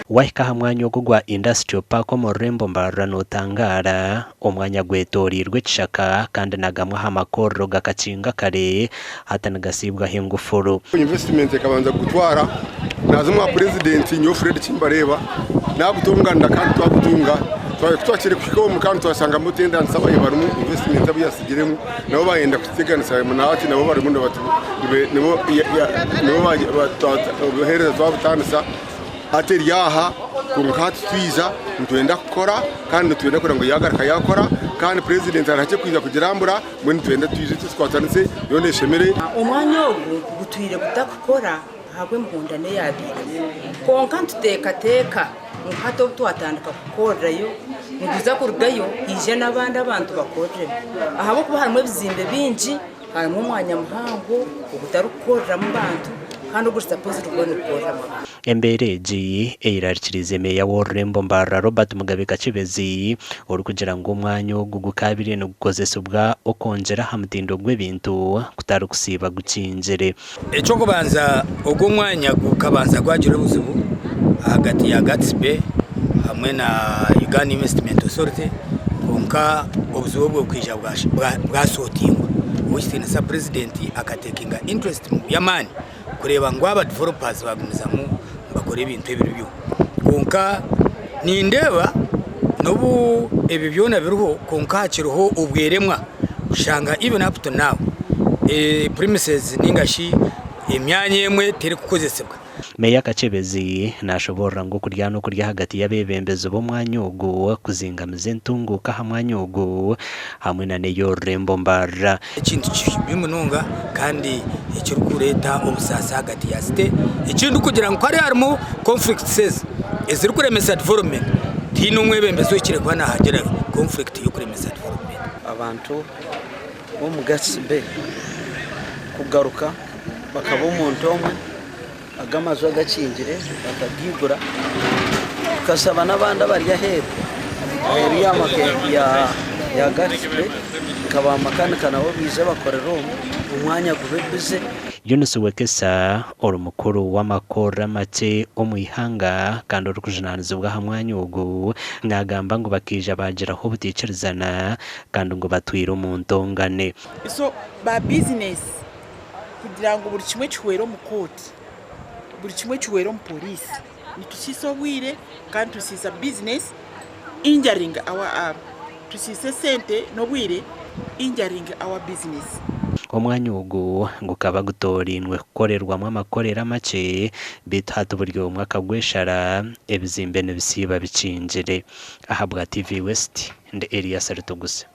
Wahika aha mwanya ogu ogwa Industrial Park omu rurembo Mbarara notangaara. Omwanya gwetoreirwe ekishaka kandi na gamwe aha makorero gakakinga kare hati nigasiibwaho engufuru. Investment ekabanza kugutwara naza omwa purezidenti nyowe Fred Kimbareeba nagutunganira kandi twagutunga kutwakire kuhika omu kandi twashangamu tendansi ababaire barimu investment abu yasigiremu nabo bayenda kututeganisa nahati nabo barimu nibo obuhereza twabutandisa hati eri aha kwonka hati twija nitwenda kukora kandi nitwenda kureba ngu yagaruka yakora kandi purezidenti arihakye kwija kugirambura mbwenu nitwenda twije tukwatanise yoona eshemere. Omwanya ogu gutwire gutakukora ahabw'emihondano eyabaireho kwonka nituteekateeka ngu hati obu twatandika kukorerayo nituza kurugayo haije n'abandi abantu bakoreremu ahabw'okuba harimu ebizimbe bingi harimu omwanya muhango ogutarikukoreramu bantu kandi oguri sapozidi kuba nigukoreramu abantu. Embeera egi eyerarikiriize Meeya w'orurembo Mbarara Robert Mugabe Kakibezi orikugira ngu omwanya ogu gukaabaire nigukozesibwa okwongyera aha mutindo gw'ebintu kutari kusiiba gukingire. Eky'okubanza ogu omwanya gukabanza gwagira obuzibu ahagati ya Gatsby hamwe na Uganda Investment Authority kwonka obuzibu obwo bukaija bwasotingwa. Ow'ekitiinisa Purezidenti akatekinga interest y'amaani kureeba ngu aba developers bagumizamu nibakora ebintu ebiri byo. Kwonka nindeeba n'obu ebyo byona biriho kwonka hakiriho obweremwa kushanga even up to now premises ninga shi emyanya emwe terikukozesibwa. Meeya Kakyebezi nashoboorora ngu okuryana okuri ahagati y'abeebembezi b'omwanya ogu kuzingamiza entunguuka aha mwanya ogu hamwe nana ey'orurembo Mbarara. Ekintu kibi munonga kandi ekirikureeta obusaasi ahagati ya site. Ekindi kugira ngu ku hariyo harimu conflicts ezi ezirikuremesa development, tihaine omwebembezi ohikire kuba nahagira conflict y'okuremesa development. Abantu b'omu Gatsi Bay kugaruka bakaba omuntu omwe, ago amaju agakingire bakagaigura, tukashaba n'abandi abari aheeru, aheeru ya Gatsi Bay nka ba makanika nabo baije bakorere omu, omwanya gube bize. Eunice Wekesa ori mukuru w'amakorero amakye omu ihanga kandi orikujunaanizibwa aha mwanya ogu naagamba ngu bakaija baagiraho obutaikirizana kandi ngu batwire omu ntongane. So ba bizinesi kugira ngu buri kimwe kihwere omu kooti, buri kimwe kihwere omu poriisi, nitusiisa obwire kandi tusiisa bizinesi injuring our tusiisa esente n'obwire injuring our business. Omwanya ogu gukaba gutoorainwe kukorerwamu amakorero amakye beitu hati buri omwe akagweshara, ebizimbe nibisiiba bikingire. Ahabwa TV West, ndi Elias Rutuguse.